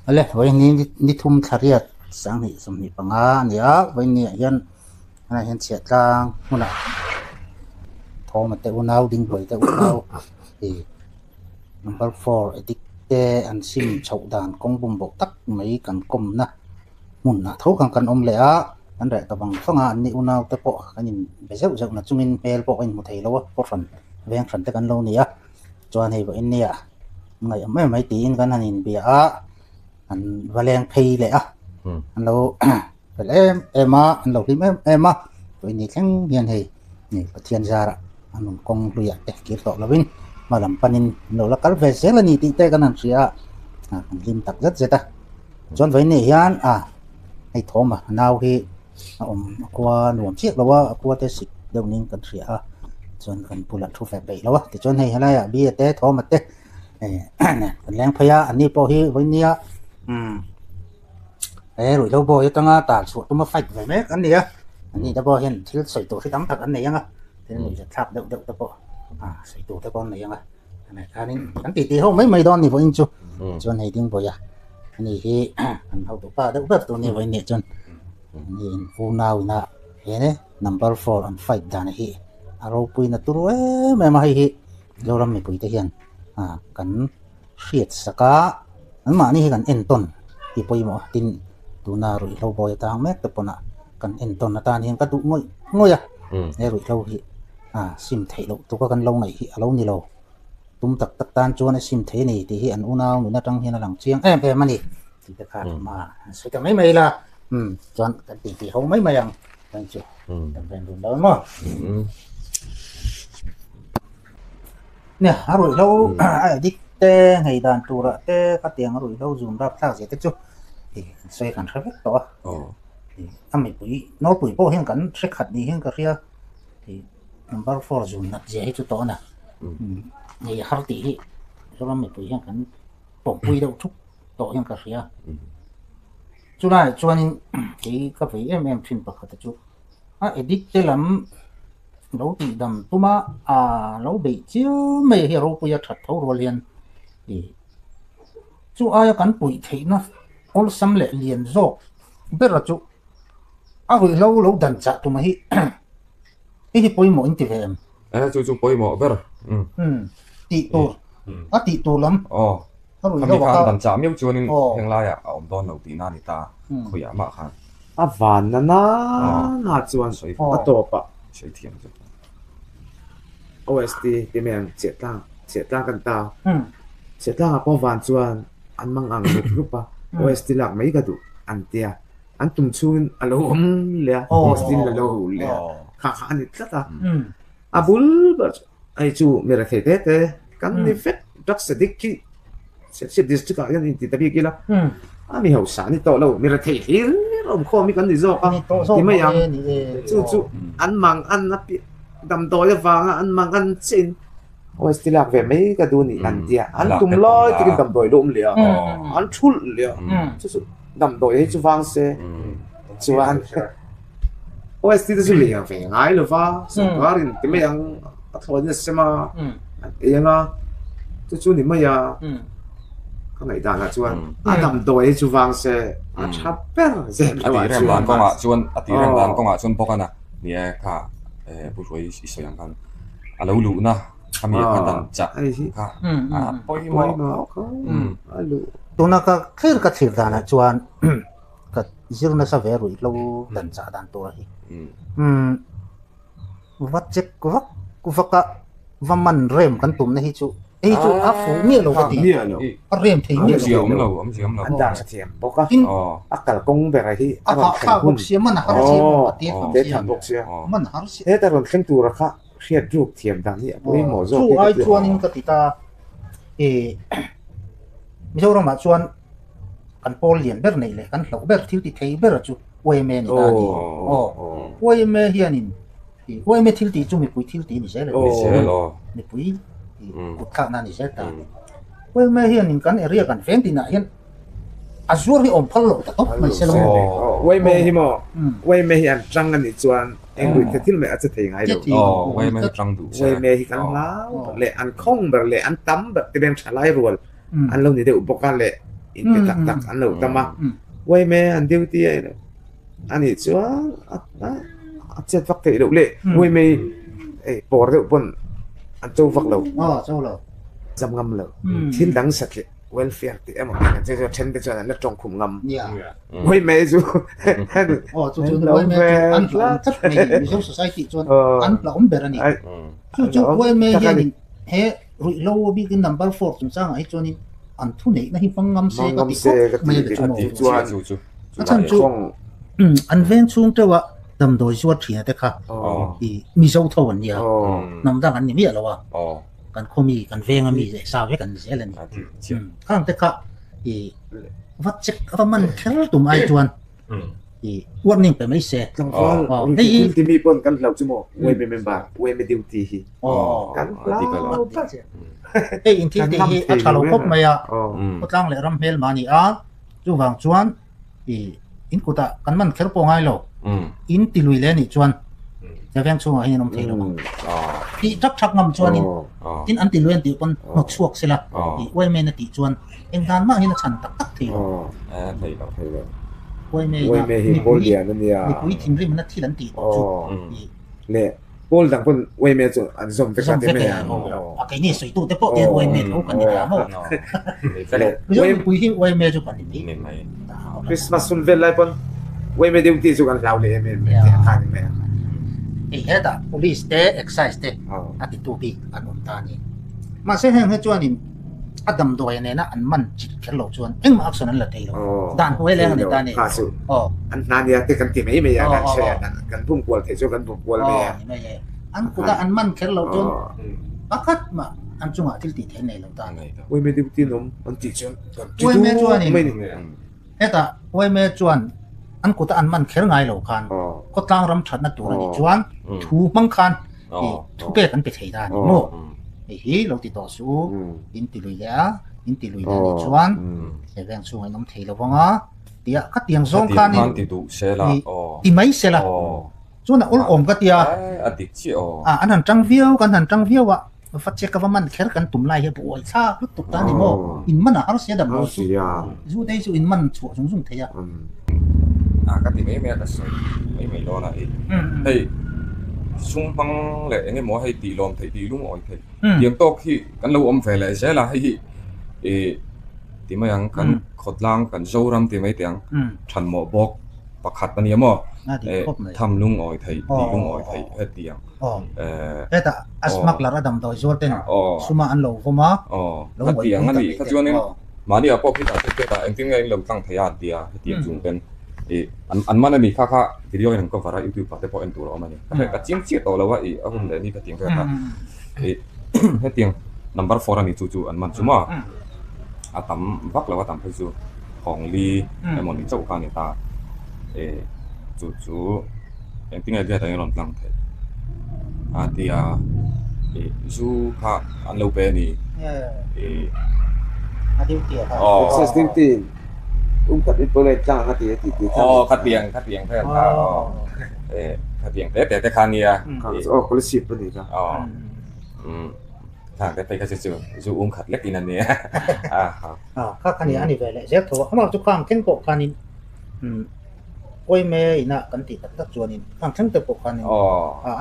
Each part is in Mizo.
Ale vawiin ni thum thla riat sanghnih 25 a ni a vawiin ni ah hian tunah hian chhiah tlang hmunah thawma te unau dingbuai te unau ih number four addict te an sim chhoh dan kawng bum boh tak mai kan kawmna hmunah tho khan kan awm leh a kan reh ta vang vang a an ni unau te pawh kan in be zeuh zeuh na chungin hmel pawh ka inhmu thei lo a khaw hran veng hran te kan lo ni a chuan hei vawiin nia ngaih awm em mai tiin kan han inbia a an va leng phei leh a an lo fel em em a an lo hlim em em a vawiin ni thleng hian hei Pathian zarah a nun kawng hluiah te kir tawh lovin hma lam panin an lo la kal ve zel a ni tih te kan han hria a kan hlim tak zet zet a chuan vawiin ni hian a hei thawm a nau hi a awm a khua nuam chiah lo a a khua te sik deuh niin kan hria a chuan kan bulah thu ve peih lo a tichuan hei helaiah bia te thawm a te kan leng phei a an ni pawh hi vawiin nia umm he ruihhlo bawi atanga tar chhuah tuma fight ve mek an ni a an ni te pawh hian thil sawi tur hi tam tak an nei ang a thil nuihzat thlak deuh deuh te pawh a sawi tur te pawh an nei ang a tunah khanin kan titi ho mai mai dawn a ni vawiin chu chuan hei ding bawiha ani hi an hotupa deuh ber tur a ni vawiin nih chuan ani in unau ina he number four an fight dan hi a ropuina turu em em a hei hi Zoram mipuite hian kan hriat sak a anmahni hi kan entawn tih pawimawh a tin tuna ruihhlo bawi atang mek te pawn ah kan entawn atan hian ka duh ngawih ngawih a he ruihhlo hi sim theih loh tuk a kan lo ngaih hi a lo ni lo tum tak tak tan chuan a sim thei a ni tih hi an unau nun atang hian a lang chiang em em a ni tih te kha ma an sawi ta mai mai la chuan kan tih tih ho mai mai ang thank you kan ven dun lo maw. Nia a ruihhlo a addict te ngei dan turah te khatiang a ruihhlo zum rapthlak zia te chu ih an sawi kan hre vek tawh a ih a mipui nawlpui pawh hian kan hre khat ni hian ka hria ih number four zum nat zia hi chu tawh a na ngei har tih hi Mizoram mipui hian kan pawmpui deuh thup tawh hian ka hria chulaiah chuanin kei ka vei em em thin pakhat te chu. A edit te lam lo tih dam tum a, a lo beih chiam mai hi a ropui a that tho rual hian ih chu aia kan puih theihna awlsam leh lian zawk bera chu a ruihhlo lo dan chah tuma hi hei hi pawimawh in ti ve em? E chu chu pawimawh ber. Umm tih tur a tih tur lam. Aw Khami khan dan chah miau chuanin heng laiah a awm dawn lo tihna a ni ta, khawiah mah khan. A van na nana chuan a tawp ah. Sawi thiam chu. OST ti mai ang Chhiahtlang, Chhiahtlang kan ta. Chhiahtlang ah pawh van chuan an mang ang rup rup a, OST lak mai ka duh an tia. An tum chhungin a lo awm leh a, OST in a lo hul leh a, kha kha a ni tlat a. A bul ber chu hei chu mi rethei te te kan ni vek drugs addict khi Serchhip district ah hian inti ta bik ila a mi hausa ni tawh lo mi rethei hlir awm khawm hi kan ni zawk a ti mai ang chu chu an mang an a piah damdawi avanga an mang an chiah in OST lak ve mai ka duh ni an tia an tum lai takin damdawi lo awm leh a an thulh leh a chu chu damdawi hi chu vang se chuan. OST te chu lian ve ngai lo va, sorkar in ti mai ang a thlawn a sem a, an ei ang a, chu chu ni mai a, ka ngaihdan ah chuan a damdawi hi chu vang se a tha ber zel lo ah chuan. A tih rem dan kawngah chuan a tih rem dan kawngah chuan bawk a na ni e kha Pu Hruai i sawi ang khan a lo luhna khami a dan chah kha a pawimawh. Tuna ka thlir ka thlir danah chuan. Ka zir nasa ve ruihhlo dan chah dan tur hi. Umm va check vak vak a va man rem kan tumna hi chu hei chu a fuh miah lo ka ti. A rem thei miah lo. An dan tha thiam bawk a, a kalkawng ber hi a rawn thleng hun. Man a har sia a te tham bawk sia. Man a har sia. Heta rawn thleng tura kha hriat ruk thiam dan hi a pawimawh zawk hi ka ti. Chu ai chuanin ka ti ta e Mizoramah chuan kan pawl lian ber neih leh kan hlauh ber thil ti thei ber chu YMA ni ta a ni. Aw YMA hianin YMA thil tih chu mipui thil tih a ni zel a ni. Mipui kut thlakna a ni zel ta a ni. YMA hianin kan area kan veng tinah hian a zuar hi awm phal lo ta tawp mai se lo maw. YMA hi maw YMA hi an tang a nih chuan eng ruih the thil mai a che thei ngai lo. YMA hi tang duh se. YMA hi kan hlau ber leh an khawng ber leh an tam ber te beng tha lai rual an lo ni deuh bawk a leh. inpe tak tak an lo tam a, Uaime an duty a a nih chuan a chet vak theih loh le Uaime hi pawr deuh pawn an cho vak lo, zam ngam lo, thil dang satliah welfare tih emaw tih ang chu then te chuan an la tawng khum ngam. Uaime chu aw chu chu Uaime chu an hlauhawm tlat mai a ni, Mizo society chuan an hlauhawm ber a ni. Chu chu Uaime hianin he Ruihhlo bikin number four chungchangah hi chuanin an thu neihna hi hmang ngam se ka ti khawp mai a ni chu maw? A chhan chu an veng chhung teuh a damdawi zuar thina te kha i Mizo tho an nia, hnam dang an ni miah lo a, kan khaw mi kan venga mi leh sa vek an ni zel a ni. Khang te kha i va check a va man kher tum ai chuan i warning pe mai se. Tlangval hei hi thil timi pawn kan hlauh chu maw UMA member UMA duty hi kan hlau tlat. Hei in thil tih hi a tha lo khawp mai a, khawtlang leh ram hmelma a ni a, chuvang chuan i in kutah kan man kher pawh ngai lo, in ti lui leh anih chuan he veng chhungah hian in awm thei lo ang. Tih thak thak ngam chuanin tin an ti lui an tih pawn hnawt chhuak sela i UMA na tih chuan Eng dan mah hian a chhan tak tak thei lo. Thei lo. Thei lo. Uaime Uaime hi pawl lian a nia. Mipui thinrim na thil an tih tawh chu. Le pawl dang pawn uaime chu an zawm vek a ti mai a. A keini sawitu te pawh hian uaime tho kan ni ta maw. Mizo mipui hi uaime chu kan ni mai. Christmas hun vel lai pawn uaime deuh tih chu kan hlau leh em em mai tih a khan mai a. Hei hetah police te excise te a titu bik an awm ta a ni. Mahse heng hi chuanin A damdawi nena an man chit kher loh chuan engmah action an la thei lo. Dan hnuai leng a ni ta a ni. Kha chu an hna nia te kan ti mai mai a, kan hre a, kan bum kual theih chu kan bum kual mai a. Ni mai e. An kut a an man kher loh chuan pakhat mah an chungah thil tih theih nei lo ta a ni. Uaime duty an awm an tih chuan kan ti duh mai a ni. Hetah Uaime chuan an kut a an man kher ngai lo khan khawtlang ram thatna tur a nih chuan thu hmang khan Thu pek an pe thei ta a ni maw? Hei hi lo ti tawh suh u, in ti lui leh a, in ti lui leh a nih chuan he veng chhungah in awm thei lo vang a, tia ka tiang zawng khanin ti mai se la, chuan a awlawm ka tia, an han tang viau, kan han tang viau a, va check a va man kher kan tum lai hi a buai thlak lutuk ta a ni maw? In man a har sia dam lo chu, zu te hi chu in man chhuah zung zung thei a. A ka ti mai mai a ka sawi mai mai dawn a i hei sum hmang leh eng emaw hei tih lawm theih tih lungawi theih tiang tawk hi kan lo awm ve leh zel a hei hi ih ti mai ang kan khawtlang kan Zoram ti mai teh ang thanmawh bawk pakhat a nia maw eh tham lungawi theih tih lungawi theih hetiang eh hetah a smuggler a damdawi zual ten suma an lo vawm a lo hetiang a nih kha chuanin Mahni ah pawh khi tah thil pek ah engtin nge in lo tlang thei a an ti a, hetiang chung ten ih an an man a ni kha kha video in an cover a youtube ah te pawh en tur a awm a ni. Ka hre ka chiang chiah tawh lo a ih a hun leh ni ka tiang vel kha ih hetiang number four a ni chu chu an man chu maw a tam vak lo a tam phei chu Hawngli emaw ni chauh kha a ni ta ih chu chu engtin nge biat ah in rawn tlang theih a ti a ih zu kha an lo pe a ni ih Excise duty um khat in pawh tlang a ti a ti ti aw khatiang khatiang vel kha aw eh khatiang te te te kha nia aw policy pawh ni kha aw um khang te phei kha chu chu zu um khat lek in a nia a kha kha ni a ni ve leh zel tho a amah chu khang thleng pawh khanin um Kawime ina kan tih tak tak chuanin khang thleng te pawh khanin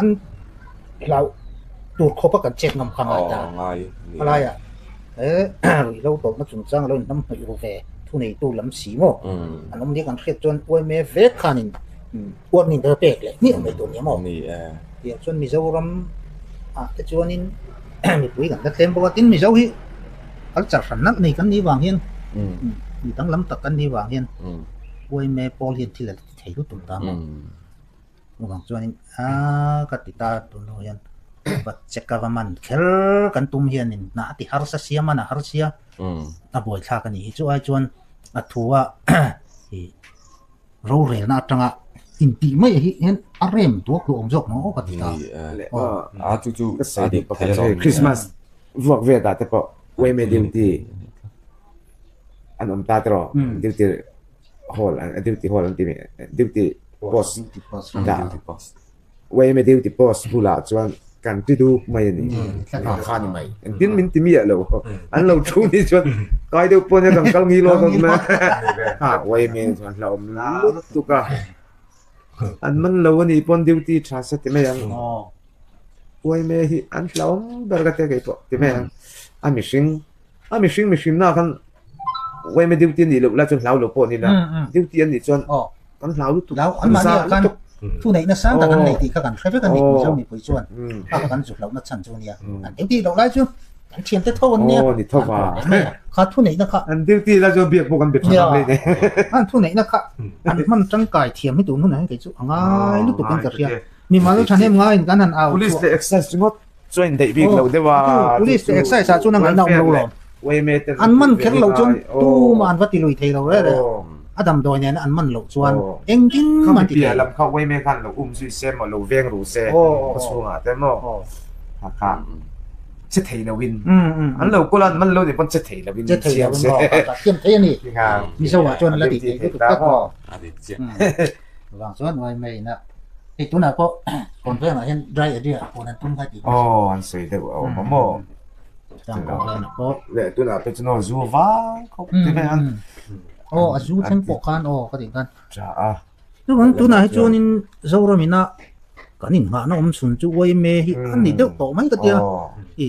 an hlauh tur khawpa kan chet ngam kha ngai ta. A laiah he ruihhlo tawpna chungchang alo inhnam hnawih ru ve thuneitu lam si maw an awm nia kan hriat chuan Uaime vek khanin warning te pek leh hmiah mai tur nia maw. Tiang chuan Mizoram ah te chuanin mipui kan la tlem bawk a, tin Mizo hi culture hran nalh nei kan nih vang hian mi danglam tak kan nih vang hian Uaime pawl hian thil a ti thei lutuk ta maw. Chuvang chuanin a ka ti ta tunah hian va check a va man kher kan tum hianin hna a ti harsa sia man a har sia a buaithlak a nih hi. Chu ai chuan a thu a ih rorelna atanga intih mai hi hian a rem duak duh awm zawk maw ka ti ta. A chu chu a dik thei alawm. Christmas vuak vel dah te pawh Uaime duty an awm ta tiraw duty hall duty hall an ti mai duty post dah uaime duty post bulah chuan. Kan ti duk mai a ni. Kha ni mai. Engtin min ti miah lo. An lo thu ni chuan kai deuh pawh nia kan kal ngil aw dawt mai. Ha YMA chuan hlauhawm lutuk a. An man lo a nih pawn duty tha se ti mai ang. YMA hi an hlauhawm ber ka tia kei pawh ti mai ang. A mihring a mihring mihrimna khan YMA duty a nih loh lai chuan hlau lo pawh a ni la. Duty a nih chuan kan hlau lutuk. An mahni ah khan thu neihna sang tak an nei tih kha kan hre vek a ni Mizo mipui chuan kha kha kan zu hlauhna chhan chu nia. An duty loh lai chu kan thiante tho an nia. Kha thu neihna kha an duty lai chuan biak pawh kan be tha ngam hle ne. An thu neihna kha an hman tangkai thiam hi tun hunah hian kei chu a ngai lutuk in ka hria. Mimal thahnem ngaiin kan han au Police leh excise ringawt chuan indaih bik lo deuh a. Police leh excise ah chuan a ngaihna awm lo lawm. An man kher loh chuan tumah an va ti lui thei lo reng reng. A damdawi nena an man loh chuan engtin man ti thei lo. Khami piah lam kha Wayme khan lo um zui se maw, lo veng ru se khaw chhungah te maw kha kha che thei lo in an lo kawl a an man lo nih pawn che thei lo in che thei lo in maw kha kha thiam thei a ni. Mizo ah chuan la ti thei lutuk tak maw. Vang chuan Wayme ina hei tunah pawh kawn vengah hian dry area pawn an tum kha tih Aw an sawi deuh a awm a maw. Leh tunah te chuan aw zu vang khawp ti mai a. Aw a zu thleng pawh khan aw ka tih khan. Tha a. Chuan tunah hi chuanin Zoramina kan inngahna awm chhun chu YMA hi a ni deuh tawh mai ka tia. I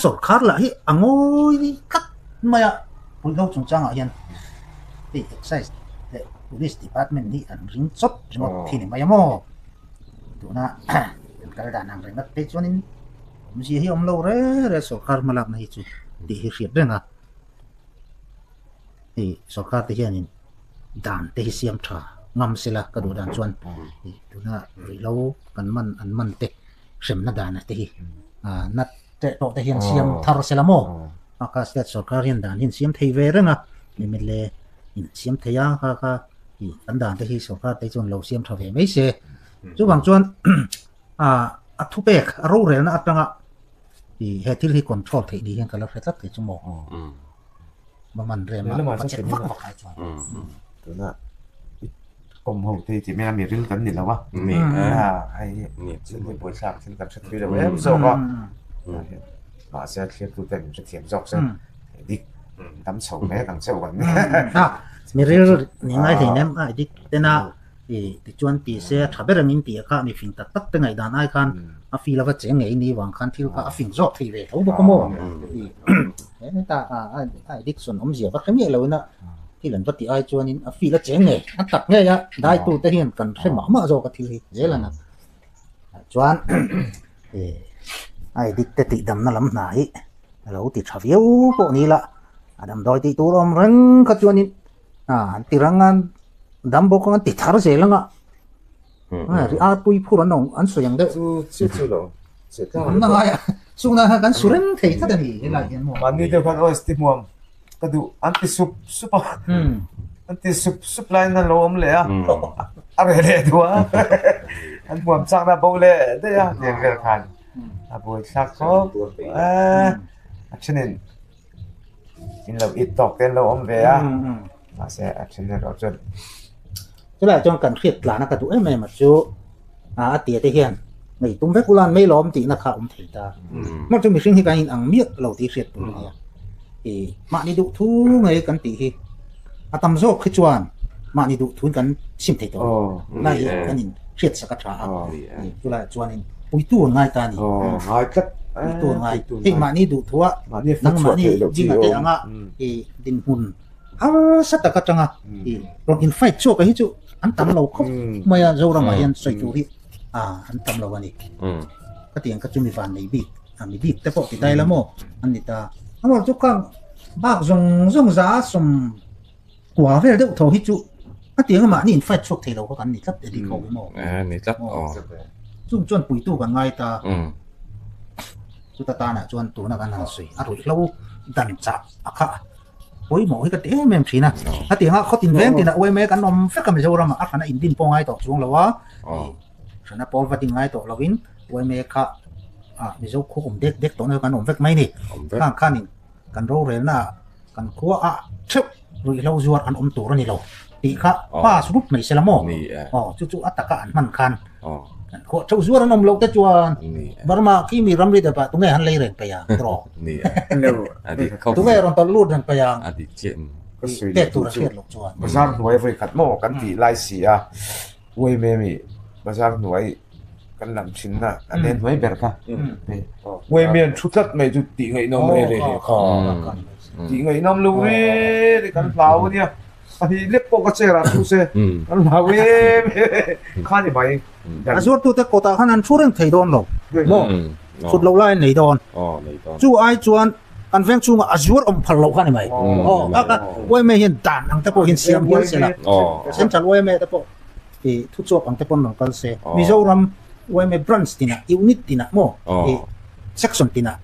sawrkhar lah hi a ngawi tlat mai a puihlo chungchangah hian hei excise leh police department hi an ring chawp ringawt khi ni mai a maw. Tuna kan kal dan ang ringawt phei chuanin awmzia hi awm lo reng reng sawrkhar hmalakna hi chu tih hi hriat reng a. Hei sawrkar te hianin dan te hi siam tha ngam sela ka duh dan chuan tuna ruihhlo kan man an man te hremna dana te hi nat teh tawh te hian siam thar sela maw a kha state sawrkar hian dan hi an siam thei ve reng a mla in an siam thei a kha kha kan dan te hi sawrkar te chuan lo siam tha ve mai se chuvang chuan a thupek a rorelna atanga he thil hi control theih ni hian ka la hre tlat thei chu maw. Man rem a va check vak vak ai chuan. Tuna i kawm ho te hi ti mai a mi ril kan ni lo a. Ni a hei thil hi buaithlak thil kan hre thui lo em zawk a. Mahse a thlir tu ten min hrethiam zawk se dik tam chho mek ang cheuh kan ni. Mi ril ni ngai hlei nem a dik tena I tichuan ti se a tha ber angin tih kha mi fing tak tak te ngaihdan ai khan a feel ava cheng ngei ni vang khan thil kha a fing zawk thei ve tho bawk a maw? Heta a addiction awmzia va hre miah loin a thil an va tih ai chuanin a feel a cheng ngei a tak ngei a daitu te hian kan hre mah mah zawk a thil hi zel a na. Chuan a addict te tihdamna lam hna hi a lo ti tha viau pawh ni la a damdawi tih tur awm reng kha chuanin an ti rang a dam bawk ang an ti thar zel ang a ri ar pui phur an awm an sawi ang deuh chu chu chu lo an na ngai a chungah khan kan su reng thei tlat a ni helai hian maw mahni deuh khan aw sti hmuam ka duh an ti sup sup a an ti sup sup laiin an lo awm leh a a reh leh duh a an hmuam chak na bo leh daih a tiang vel khan a buaithlak khawp a a thenin In lo it tawk te an lo awm ve a, mahse a then erawh chuan. Chulaiah chuan kan hriat tlana ka duh em em a chu a tia te hian ngei tum vek ula an mai lawm tihna kha a awm thei ta. Hmar chu mihring hi kan in ang miah lo tih hriat tur a nia. I mahni duh thu ngei kan tih hi a tam zawk hi chuan mahni duh thuin kan sim thei tawh lo. Lai hi kan in hriat sak a tha a. Chulaiah chuanin puitu an ngai ta a ni. Ngai tlat. Puitu an ngai. Hei mahni duh thua nangmahni dinga te anga i dinhmun harsa tak atanga i rawn in fight chhuak hi chu an tam lo khawp mai a Zoramah hian sawi tur hi an tam lo a ni. Ka ti ang kha chu mi van nei bik a mi bik te pawh ti dai la maw an ni ta. Amah chu khang bak zawng zawng za sawm kua vel deuh tho hi chu a ti ang mahni in fight chhuak thei lo kha kan ni tlat edik ho hi maw. Ni tlat aw. Chung chuan puitu kan ngai ta. Chuta tanah chuan tuna kan han sawi a ruihhlo dan chah a kha pawimawh hi ka ti em em thin a. A ti anga khawtin veng tinah uaime kan awm vek a Mizoramah a hrana indin pawh ngai tawh chuang lo a. Hrana pawl va din ngai tawh lovin uaime kha Mizo khua awm dek dek tawhna chu kan awm vek mai ni. Khang khanin kan rorelna kan khua ah theuh ruihhlo zuar an awm tur a ni lo tih kha pass rup mai se la maw? Aw chu chu a taka an hman khan. Khaw theuh zuar an awm loh te chuan Burma khi mi ramri depah tunge han lei reng peih ang tiraw? Tunge rawn tawlh lut reng peih ang pek tur a hriat loh chuan. Bazar hnuai vawi khat maw kan tih lai si a, Uaime mi bazar hnuai kan lam thin na a len hnuai ber kha. Uaime an thu tlat mai chu tih ngaihnawm re re re kha. Tih ngaihnawm lo re re kan hlau a nia. Pahnih lek pawh ka chair ah thu se kan hlau em em kha ni mai. A zuartute kawtah khan an thu reng thei dawn lo maw? Thut loh lai an nei dawn. Chu ai chuan kan veng chhungah a zuar awm phal loh kha ni mai. Aw kha kha yma hian dan ang te pawh hian siam hial se la. Central yma te pawh ih thu chhuak ang te pawn rawn kal se. Mizoram yma branch tinah unit tinah maw ih section tinah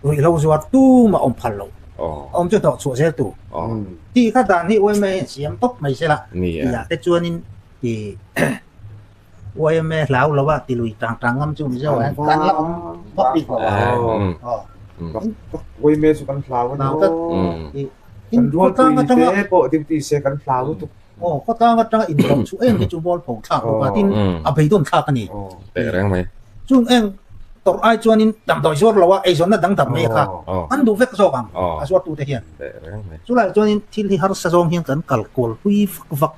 ruihhlo zuar tumah awm phal loh. Awm chu hnawh chhuah zel tur. Tih kha dan hi yma hian siam tawp mai se la. Tihah te chuanin ih yma hlau lo a ti lui tang tang ngam chu Mizo ah hian kan la awm vak bik lo a. Yma chu kan hlau a ni maw? Kan rualpui te pawh duty se kan hlau lutuk. Aw, khawtlang atanga inhlawh chu eng hi chu mualpho thlak bawk a, tin a beidawn thlak a ni. Teh reng mai. Chung eng tawrh ai chuanin damdawi zuar lo a, eizawnna dang dam mai kha an duh vek zawk ang a zuartute hian. Teh reng mai. Chulaiah chuanin thil hi harsa zawng hian kan kal kual pui vak vak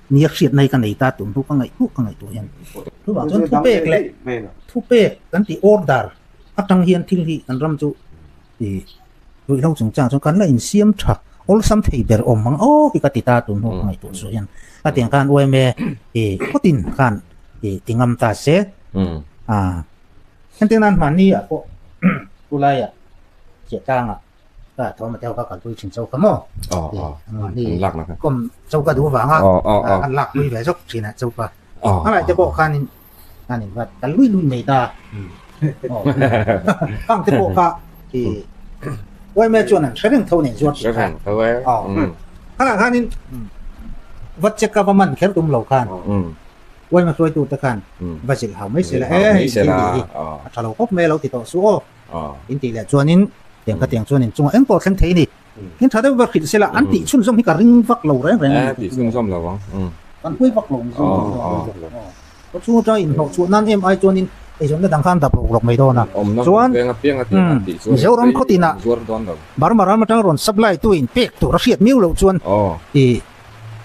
nia hriatna hi ka nei ta tun hnu ka ngaihtuah ka ngaihtuah hian. Chuvang chuan thupek leh thupek kan tih order atang hian thil hi kan ram chu ih Ruihhlo chungchang chuan kan la insiam tha awlsam thei ber awm ang aw hi ka ti ta tun hnu ka ngaihtuah suah hian ka tiang khan yma i khawtin khan i ti ngam ta se a hengte nan hmanni ah pawh chulai ah Chiahtlang ah ka thawm ateu ka kalpui thin chauh kha maw mahni kawm chauh ka duh vanga an lak pui ve zawk thin ah chauh ka a ngaihte pawh khanin an in vat kal lui lui mai ta khang te pawh kha i yma chuan an hre reng tho nen zuar tih kha khanah khanin vat check a va man kher tum lo khan yma hruaitu te khan va zilh hau mai sela e hei thil tih hi a tha lo khawp mai a lo ti tawh suh aw in tih leh chuanin tiang kha tiang chuan inchungah eng pawh thleng thei a ni in tha deuh va hrilh sela an tih chhunzawm hi ka ring vak lo reng reng a ni tih chhunzawm lo ang kan pui vak lo mizo Khaw chhung atanga inhlawh chhuah nan em ai chuanin eizawnna dang khan dap rawk rawk mai dawn a. Chuan Mizoram khaw tinah Burma ram atanga rawn supply tu in pek tur a hriat miau loh chuan i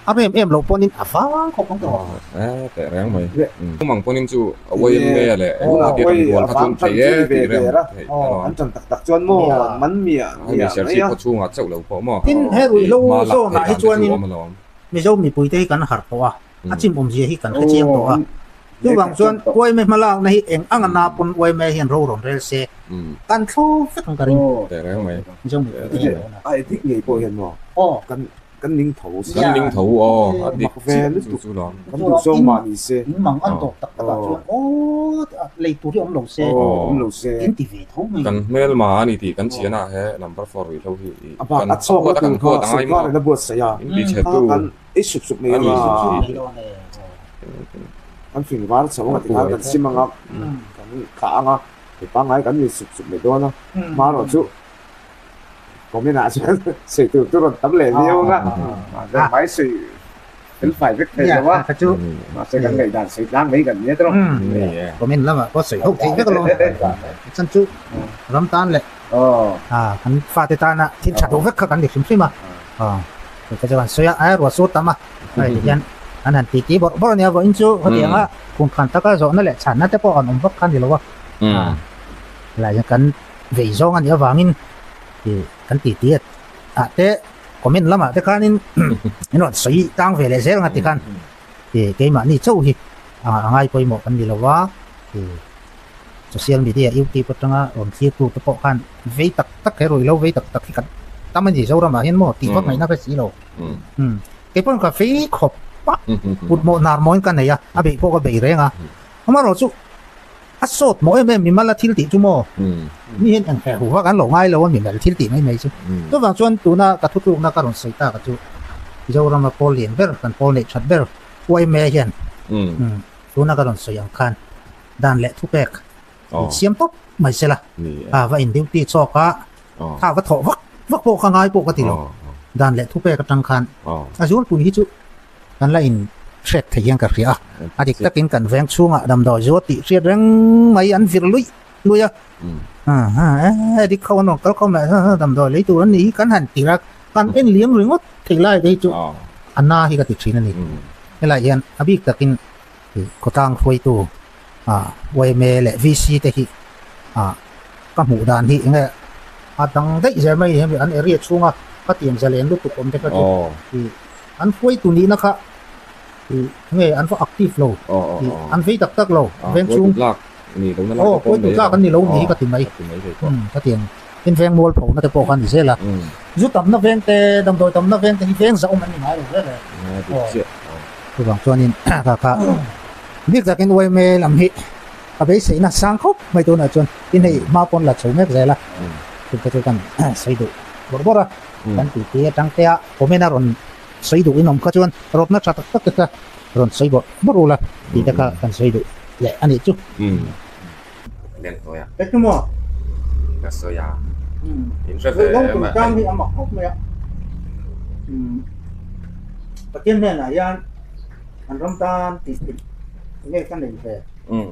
a rem em loh pawhin a vang khawp ang tawh. Tin, he ruihhlo zawnah hi chuanin Mizo mipuite hi kan harh tawh a. A chim awmzia hi kan hre chiang tawh a. Chuvang chuan yma hmalakna hi eng anga na pawn yma hian ro rawn rel se kan thlo vek ang ka ring. Teh reng mai. Mizo mipui te hian dawn a. A dik ngei pawh hian maw? Kan kan ning tho si. Kan ning tho aw. A dik chiah chu chu lawm. Kan duh zawng mah ni se. In mang an tawp tak tak ah chuan aw lei tur hi awm lo se. Awm lo se. In ti ve tho mai. Kan hmelma a ni tih kan chian a he number 4 ruihhlo hi kan a chhuak na tur kha sawrkar in a buatsaih a. In ti chhe tu. Ei sup sup mai anga kan fing var chho anga tikhan kan sim anga kan thlah anga mi pangngai kan in sup sup mai dawn a hmarawh chu comment ah chuan sawi tur chu rawn tam leh viau anga mahse hmai sawi fel fai vek thei lo a mahse kan ngaihdan sawi tlang mai kan nia tawh comment lamah pawh sawi ho thei vek alawm chan chu ram tan leh kan fate tana thil tha duh vek kha kan ni hrim hrim a. Ka chuan sawi a, ai ruah sur tam a, hei ti hian an han titi bawrh bawrh a nia, vawiin chu hetiang a kum khan taka zawhna leh chhanna te pawh an awm vak kha a ni lo a, helai hian kan vei zawng a nih avangin ih kan titi ah te comment lamah te khanin in rawn sawi tang ve leh zel ang a ti khan ih keimahni chauh hi a ngai pawimawh kan ni lo a, ih social media youtube atanga rawn thlir tu te pawh khan vei tak tak he ruihhlo vei tak tak hi kan tam a ni Zoramah hian maw tih vak ngaihna ka si lo kei pawn ka fei khawp a kut mawh hnar mawiin ka nei a a beih pawh ka bei reng a amaherawh chu a sawt mawh em em mimal a thil tih chu maw mi hian eng heh huh vak an lo ngai lo a mimal thil tih mai mai chu chuvang chuan tuna ka thutlukna ka rawn sawi tak a chu Zorama pawl lian ber kan pawl neih that ber yma hian tuna ka rawn sawi ang khan dan leh thupek in siam tawp mai se la, a va in duty chawk a, kha va thawh vak vak pawh kha ngai pawh ka ti lo, dan leh thupek atang khan a zualpui hi chu kan la in hriat theih hian ka hria a. A dik takin kan veng chhungah damdawi zuar tih hriat reng mai an vir luih luih a. E dik kho an rawn kal khawm leh damdawi lei tur an nih hi kan han tir a, kan en liam ringawt thei lai te hi chu a na hi ka ti thin a ni. Helaiah hian a bik takin khawtlang hruaitu yma leh VC te hi ka hmuh dan hi enge a dang daih zel mai ni an area chhunga ka tiang zalen lutuk awm te kha chu an hruaitu nihna kha nge an va active lo an vei tak tak lo veng chhung aw hruaitu tlak an ni lo ni hi ka ti mai ka tiang in veng mual pho na te pawh kha a ni zel a zu tamna veng te damdawi tamna veng te hi veng zahawm an ni ngai lo zel e chuvang chuanin kha kha bik takin yma lam hi a beiseina sang khawp mai tunah chuan tin hei hma pawn la chho mek zel a chute chu kan sawi duh bawrh bawrh a kan titi atang te a comment a rawn sawi duh in awm kha chuan rawtna tha tak tak te kha rawn sawi bawrh bawrh ula tih te kha kan sawi duh leh a nih chu. Engemaw ka sawi a in hre ve em a hi a mak khawp mai a Pathian hnenah hian an ram tan tih nge ka nei ve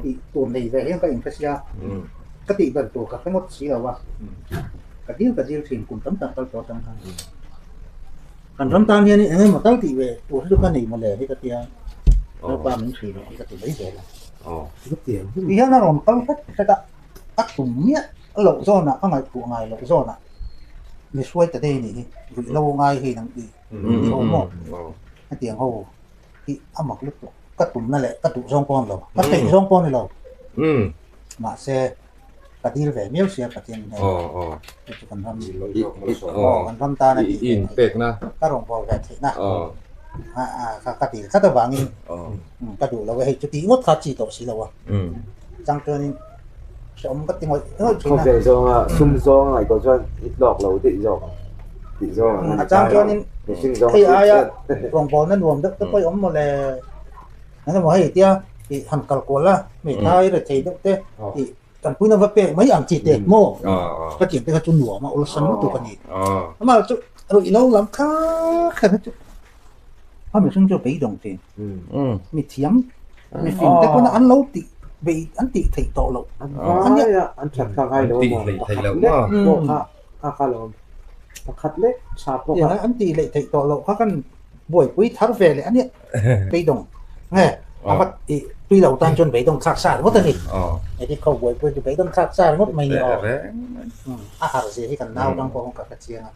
tih tur nei ve hian ka inhre sia ka tih ber tur ka hre ngawt si lo a ka dil ka dil thin kum tam tak kal tawh atang khan kan ram tan hian eng emaw tal tih ve tur hi chu ka nei mawle hi ka tia lalpa min hrilh rawh hi ka ti mai zel a ti hian a rawn kal hret hret a a tum miah loh zawnah ka ngaihtuah ngai loh zawnah mi hruai ta daih a nih hi ruih lo ngai hi nang tih ni ho maw hetiang ho hi a mak lutuk ka tumna leh ka duh zawng pawh a ni lo ka theih zawng pawh a ni lo mahse ka dil ve miau sia Pathian nen chu chu kan ram kan ram tan a tih inpekna ka rawn bawl ve theihna ka dil tlat avangin ka duh lo e hei chu tih ngawt kha chi tawh si lo a chang chuanin hrehawm ka ti ngawih ngawih thin a. Khawvel zawnga sum zawng a ngaihtuah chuan i tlawk lo daih zawk ang tih zawng a chang chuanin hei aia rawngbawlna nuam deuh te pawh i awm mawle engemaw hei tia tih han kal kual a hmeithai rethei deuh te tih tanpuina va pek mai ang chi te maw ka tiang te kha chu nuam a awlsam lutuk a ni amah chu ruih lo lam kha kha chu a mihring chu beidawng thin mi thiam mi fing te pawn an lo tih bei an tih theih tawh loh an vai a an that kha ngai lo maw pakhat lek pawh kha kha kha lo pakhat lek tha pawh kha an tih leh theih tawh loh kha kan buaipui thar ve leh a nia beidawng nge a va tih tui lo tan chuan beidawng thlak sa ringawt a ni edit kho buaipui chu beidawng thlak sa ringawt mai ni aw a har zia hi kan nau tang pawh ka hrechiang a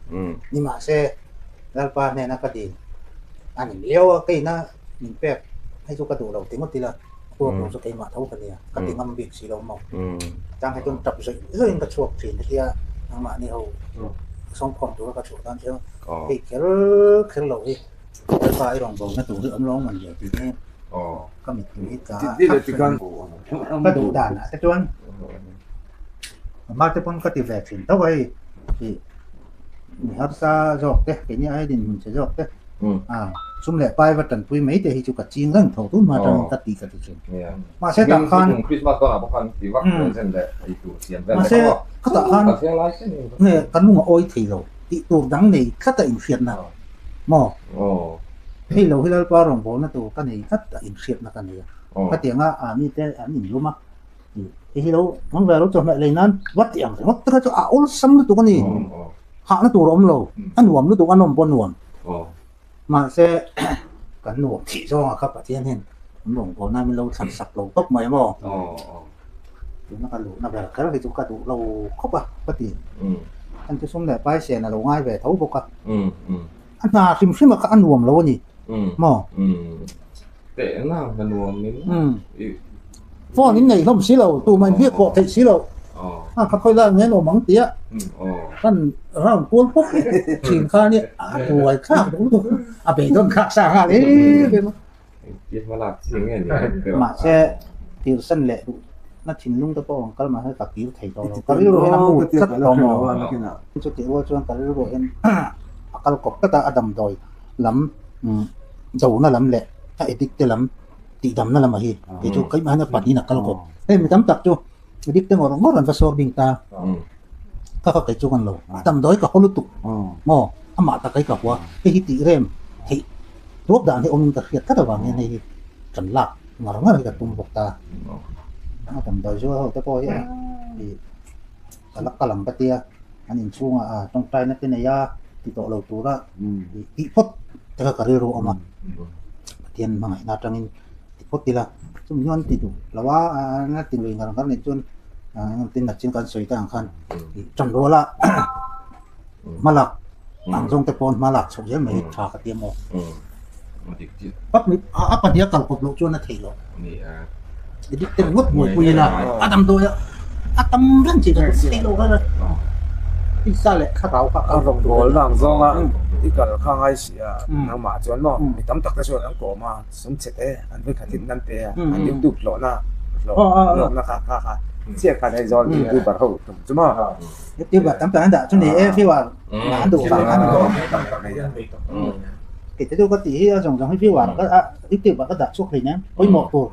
ni mahse Lalpa hnena ka dil a ni miau a keina min pek hei chu ka duh lo ti ngawt ila tuak lo chu keimah tho ka nia ka ti ngam bik si lo maw chang hei chuan tap zawih zawih in ka chhuak thin hetia nangmahni ho sawmkhawm tura ka chhuah tan chuan hei kher kher lo hi Lalpa i rawn bo na tur hi awm lo man leh tih te ka mittui hi tla ka duh dan ah te chuan mate pawn ka ti ve thin tho a hei ih mi harsa zawk te keini ai dinhmun che zawk te sum leh pai va tanpui mai te hi chu ka ching reng tho tun hma atangin ka ti ka ti thin mahse tah khan mahse khatah khan nge ka lung a awi thei lo tih tur dang nei tlat a inhriatna. Maw? Hei lo hi Lalpa rawngbawlna tur ka nei tlat a inhriatna ka nei a. Khatianga a mite an inlum a, hei hi lo hmang ve lo chawhmeh lei nan va ti ang ringawt te kha chu a awlsam lutuk a ni. Hahna tur a awm lo, a nuam lutuk a nawm pawh a nuam. Mahse kan nuam thih zawnga kha Pathian hian an rawngbawlna min lo thlan sak lo tawp mai maw? Tuna ka luhna ber kher hi chu ka duh lo khawp a ka ti. An chu sum leh pai sen a lo ngai ve tho bawk a. A hna hrim hrim a kha a nuam lo a ni maw? Tehna ka nuam in. Phone in nei hlawm si lo, tumah in biak pawh theih si lo. A kha khawi lai nge nuam ang tia kan round kual pawp thin kha nia a buai thlak duh lutuk a beidawn thlak sa nghal em em a. Mahse, tirsan leh duhna thinlung te pawh rawn kal mahse ka kir thei tawh lo. Ka rilru hian a mut tlat tawh maw? Chutih rual chuan ka rilru hian a kal kawp tlat a, a damdawi lam dona lam leh a addict te lam tihdamna lamah hi kei chu keimah hian a pahnihin a kal kawp. Hei mi tam tak chu addict te ngawr ngawr an va sawr bing ta. Ka ka kei chu kan lo. A damdawi ka haw lutuk maw? Amah tak hi ka hua. Hei hi tih rem theih. Duap dan hi awmin ka hriat tlat avangin hei hi kan lak ngar ngar hi ka tum bawk ta. A damdawi zual ho te pawh hi ih ka la kal ang ka tia an inchhungah a tawngtaina te nei a ti tawh lo tura ih tih phawt te kha ka rilru a awm a. Pathian hmangaihna atangin ti phawt ila chumi hian ti duh lo a a ti lui ngar ngar nih chuan tin nachin kan sawi ta ang khan ih tan ruala hma lak ang zawng te pawn hma lak chhoh zel mai hi tha ka ti a maw a pahnih a kal kawp loh chuan a theih loh edit te ringawt buaipui ila a damdawi a a tam reng chi ka theih loh kha tisa leh thlarau kha a rawngbawl na ang zawnga i kal kha ngai si a nangmah chuan maw mi tam tak te chuan an kawm a sum chhe te an vawikhat in an pe a an youtube hlawhna hlawhna kha kha kha chiah khan Aizawl youtuber ho tum chu maw. YouTuber tam tak an dah chu ni e viewer an duh vang khan an duh kei te chu ka tih hi a zawng zawng hi viewer ka a youtube ah ka dah chhuak hlei nen pawimawh tur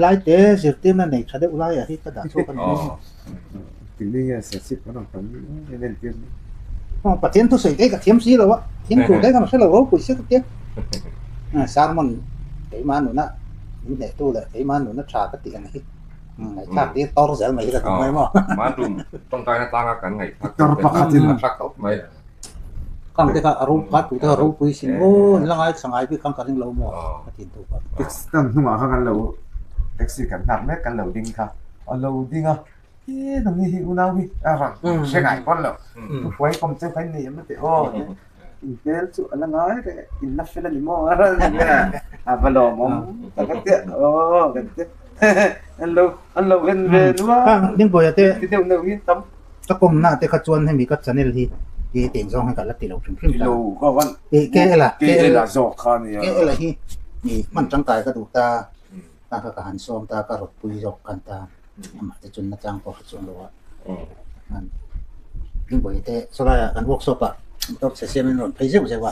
lai te zirtirna nei tha deuh lai ah hi ka dah chhuak a ni Pathian thusawi te ka thiam si lo a thiam tur te ka hre lo ropui sia ka tia sermon keimah nuna min hnehtu leh keimah nuna tha ka tih ang hi. Ngaihthlak tir tor zel mai hi ka duh mai maw. Bathroom tawngtaina tlanga kan ngaihthlak Tor pakhat in a thlak tawp mai. Kang te kha a ro kha tu te kha ropui sin aw in la ngaithla ngai bik khan ka ring lo maw ka tin tu kha. Taxi stand hnungah kha kan lo taxi kan nghak mek kan lo ding kha a lo ding a he nangni hi unau hi a rawn hre ngai pawn lo thuhruai kawm cheu kha in nei em a ti aw In hmel chu a la ngai reng e, in la fel a ni maw a rawn ti a, a va lawmawm tak a tia aw kan ti an lo an lo en ve nual Dingbuaia te ti deuh neuh hi tam. Ka kawmna te kha chuan hemi ka channel hi ti teng zawng hi ka la ti lo hrim hrim ta. Lo ka van KL a KL a zawk kha nia. KL a hi hman tangkai ka duh ta ta kha ka han sawm ta ka rawtpui zawk khan ta amah te chun nachang pawh ka chuang lo a. Dingbuaia te sawlaiah kan workshop ah motor chhe siam in rawn phei zeuh zeuh a,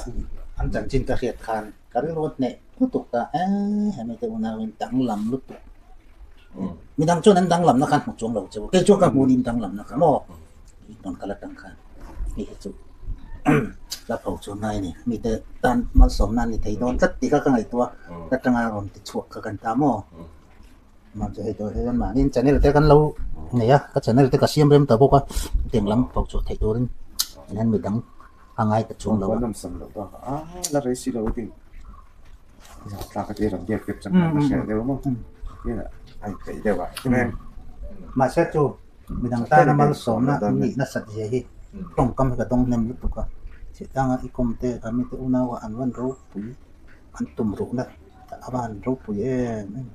an chanchin ka hriat khan ka rilru a hneh lutuk ta eee hemi te unauin danglam lutuk midang chuan an danglamna khan hmu chuang lo che u kei chuan ka hmu nin danglamna kha maw rawn kal atang khan hei hi chu la pho chuan ngai a ni mite tan malsawmna a ni thei dawn tlat tih kha ka ngaihtuah a atanga rawn ti chhuak kha kan ta maw. Mah chu hei tawh hian mahni channel te kan lo nei a, ka channel te ka siam rem ta bawk a, hetiang lam pho chhuah theih turin hian midang a ngai ta chuang lo a. Nawm sam loh bak a, la rei si lo a ding. Tlak a ti rawn biak tep chang ka hria deuh maw. A inpeih deuh a. Mahse chu midang tana malsawmna nih nasat zia hi tawngkam hi ka dawng hnem lutuk a, chhiahtanga i kawm te kha mite unau a an van ropui an tum ruhna a van ropui em em.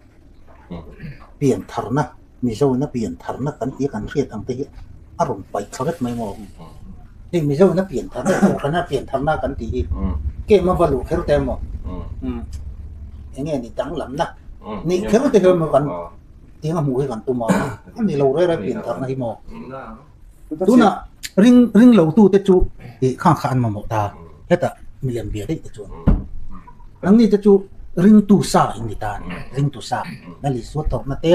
Pian tharna, Mizoina pian tharna kan tia kan hriat ang te hi a rawn paih thla vek mai maw? Hei Mizoina pian tharna leh Kohhrana pian tharna kan tih hi kem a va luh kher te maw? Eng nge ni danglamna nih kher te hian maw kan tiang a hmuh hi kan tum a, a ni lo reng reng pian tharna hi maw? Tunah ring ring lo tu te chu ih khang kha an mamawh ta, hetah milem bia daih te chuan nangni te chu ringtu sa in ni ta a ni, ringtu sa na Isua tawrhna te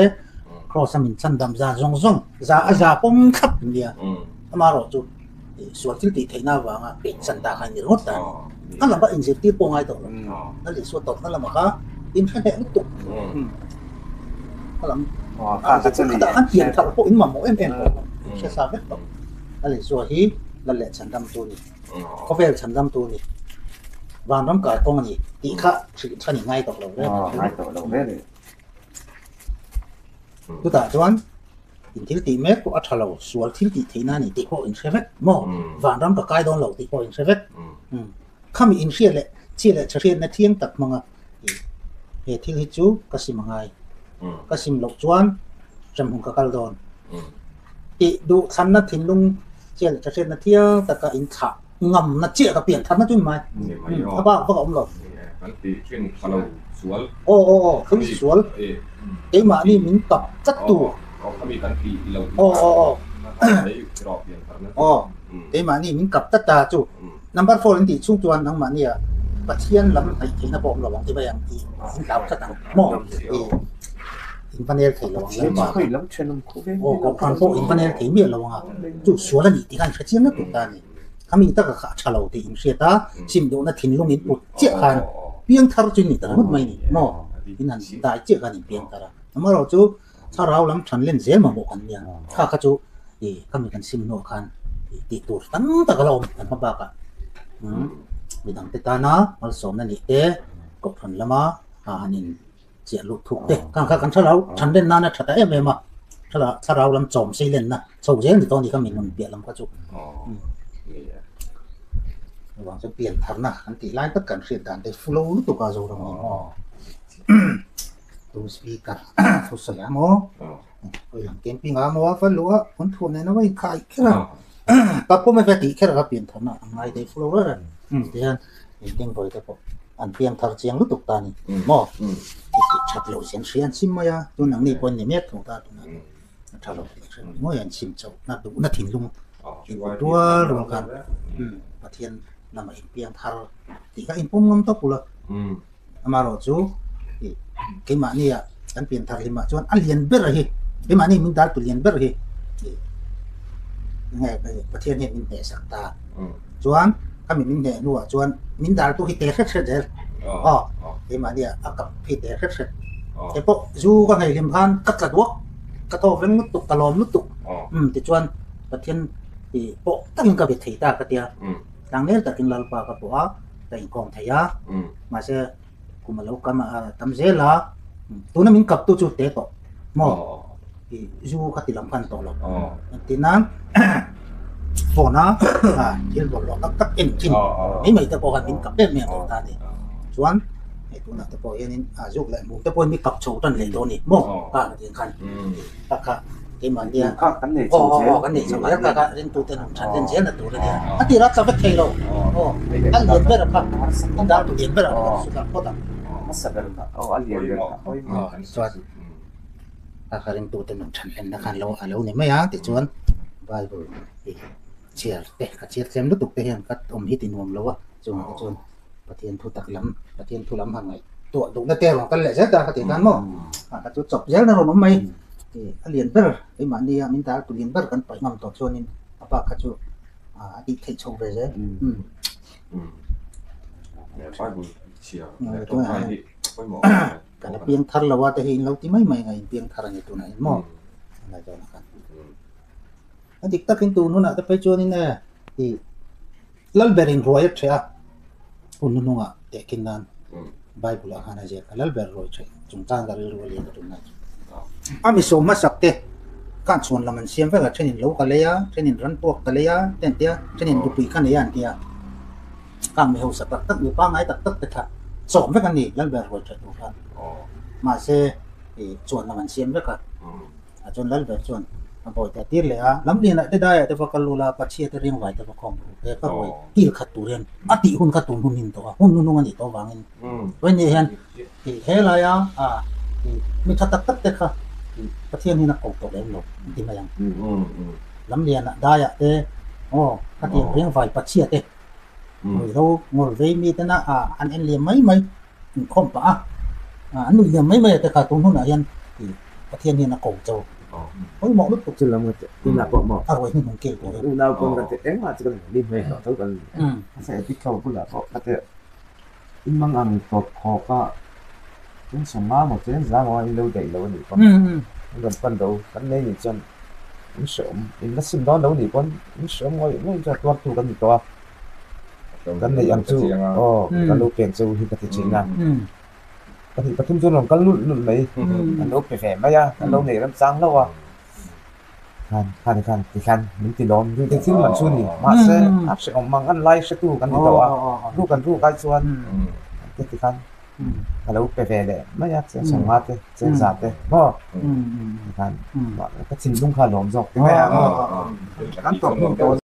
Kraws a min chhan dam za zawng zawng za a za pawm thlap in nia, amaherawh chu ih sual thil tih theihna avanga pehchan ta kha in ni ringawt ta a ni, a lama inzirtir pawh ngai tawh lo, na Isua tawrhna lamah kha in hre hneh lutuk. Lam khatah khan pian thar pawh in mamawh em em tawh lo hre sa vek tawh a leh zuah hi la leh chhan dam tu ni khawvel chhan dam tu ni vanram kai kawng a ni tih kha hrilh than i ngai tawh lo reng ngai tawh lo reng chutah chuan in thil tih mek pawh a tha lo sual thil tih theihna a ni tih pawh in hre vek maw vanram ka kai dawn lo tih pawh in hre vek Khami inhriat leh chhia leh chhahriatna thiang tak hmanga he thil hi chu ka sim a ngai. Ka sim loh chuan hremhmun ka kal dawn. Tih duh thlanna thinlung chhia leh chhahriatna thiang taka inthlah ngamna chiah ka pian tharna chu ni mai. A bak vak a awm lo. Aw aw aw thil sual keimahni min kap tlat tu. Aw aw aw aw keimahni min kap tlat ta chu. Number four in tih chhung chuan nangmahnia Pathian lam hnaih theihna pawh awm lo ang ti mai ang tih in hlau tlat ang maw? Ih in va nel thei lo ang lalpa aw kohhran pawh in va nel thei miah lo ang a, chu sual a nih tih kha in hre chiang lutuk ta a ni. Khami taka kha a tha lo tih in hriat a, sim duhna thinlung in put chiah khan. piang thar chu ni ta ringawt mai ni maw? In han dai chiah khan in piang thar a. Amaherawhchu thlarau lam than len zel mamawh kan nia. Kha kha chu ih khami kan sim hnuah khan ih tih tur tam tak a la awm kan hma bakah midang te tana malsawmna nih te kohhran lama han in chiah luh thuk te khang kha kan thlarau than len nana tha ta em em a thlarau lam chawm sei lenna chho zel ni tawh a ni kha mi nun piah lam kha chu chuvang chuan pian tharna kan tih lai tak kan hriat dan te fulo lutuk a Zoram hi maw tu speaker thu sawi a maw hawi lam camping ah maw a va luh a an thuam nen a va inkhai kher a ka pawm a va tih kher a pian tharna a ngai daih fulo reng reng tihian Engtin vawi te pawh an piang thar chiang lutuk ta a ni maw? I tih that loh zia an hria an chim mai a, tun ang ni pawh an ni mek thung ta tuna a tha lo tih hre ngawih an chim chauh na duhna thinlung input rual rual khan Pathian lamah in piang thar tih kha inpawm ngam tawp ula amaherawh chu keimahnia kan pian thar hlimah chuan a lian ber hi keimahni min dal tu lian ber hi nge Pathian hian min hnehsak ta chuan khami min hneh hnuah chuan min dal tu hi te hret hret zel aw keimahnia a kap hi te hret hret te pawh zu ka nghei hlim khan ka tla duak ka thaw veng lutuk ka lawm lutuk tichuan Pathian pawh takin ka be thei ta ka tia tlangnel takin Lalpa ka pawh a ka inkawm thei a mahse kum a lo kam a tam zel a tuna min kap tu chu te tawh maw i zu kha ti lam khan tawh lo engtin nan phone a thil bawlhhlawh tak tak en thin mai mai te pawh khan min kap em em tawh ta a ni chuan hei tunah te pawh hianin a zuk leh hmuh te pawhin mi kap chho tan leh dawn a ni maw pa ka tih ang khan kha kha keimahnia kan nei chho zel aw kan nei chho zel kha kha ringtute nun that len zel na tur a nia a tirah tla vek thei lo aw a lian ber a kha a dar tu lian ber a sutah phawt ang hmasa ber kha aw a lian ber kha chuan kha kha ringtute nun that len na khan lo a lo ni mai a tichuan bible hi chhiar te ka chhiar tlem lutuk te hian ka awm hi ti nuam lo a chungah te chuan Pathian thu tak lam Pathian thu lam han ngaih tuah duhna te rawn kal leh zel ta ka tih khan maw a ka chu chawp zel na rawn awm mai a lian ber keimahni a min dar tu lian ber kan paih ngam tawh chuanin a pa kha chu a tih theih chho ve zel ka la piang thar lo a te hi in lo ti mai mai nga in piang thar a ni tunah hian maw a dik takin tun hunah te phei chuanin e ih Lalber in ruai a ṭheh a, hun hnuhnungah tehkhin nan Bible ah khan a ziak a, Lalber ruai ṭheh chungchang ka rilru a lian a tunlai chu. A mi sawm hmasak te khan chhuan lam an siam vek a, ṭhenin lo ka lei a, ṭhenin ran puak ka lei a te an ti a, ṭhenin nupui ka nei a an ti a. Khang mi hausa tak tak, mi pangngai tak tak te kha sawm vek an ni Lalber ruai ṭheh tur khan. Mahse chuan lam an siam vek a. A chuan Lalber chuan a bawi ta tir leh a, Lamlianah te daiah te va kal ula, Pachhia te riangvai te va khawm ru he ka ruai kil khat tur hian a tih hun kha tun hun in tawh a, hun hnuhnung a nih tawh avangin Vawini hian he laia mi tha tak tak te kha Pathian hian a ko tawh lem lo an ti mai ang. Lamlianah daiah te aw khatiang riangvai Pachhia te ruihhlo ngawl vei mi tena an en liam mai mai. Inkhawm pah a, an nuih liam mai mai a te kha tun hunah hian Pathian hian a ko cho. Pawimawh lutuk. Chu lam ka ti tunah pawh maw. A ruai hnuhnung kil tur hian. Unau pawh ka ti engmah chu kan lim mai hlawh tho kan a sa epic ho bulah pawh ka ti in mang ang tawp khawk a chen sawm nga maw chen za maw in lo daih lo a nih pawn an rawn pan lo kan nei nih chuan in hreawm in la sim dawn lo nih pawn in hreawm ngawih ngawih chuan tuartu kan ni tawh a. Kan neih ang chu aw ka lo pek chu hi ka ti thin a, pahnih pathum chuan rawn kal lulh lulh mai, an lo pe ve mai a, an lo neih remchang hlauh a, khan khan khan ti khan min ti lawm ri te thil man chu a ni, mahse a hrehawm ang an lai hretu kan ni tawh a, ruk an ruk ai chuan te ti khan ka lo pe ve leh mai a, cheng sawmnga te cheng za te maw ti khan ka thinlung kha a lawm zawk ti mai a, kan tawp hnu tawh.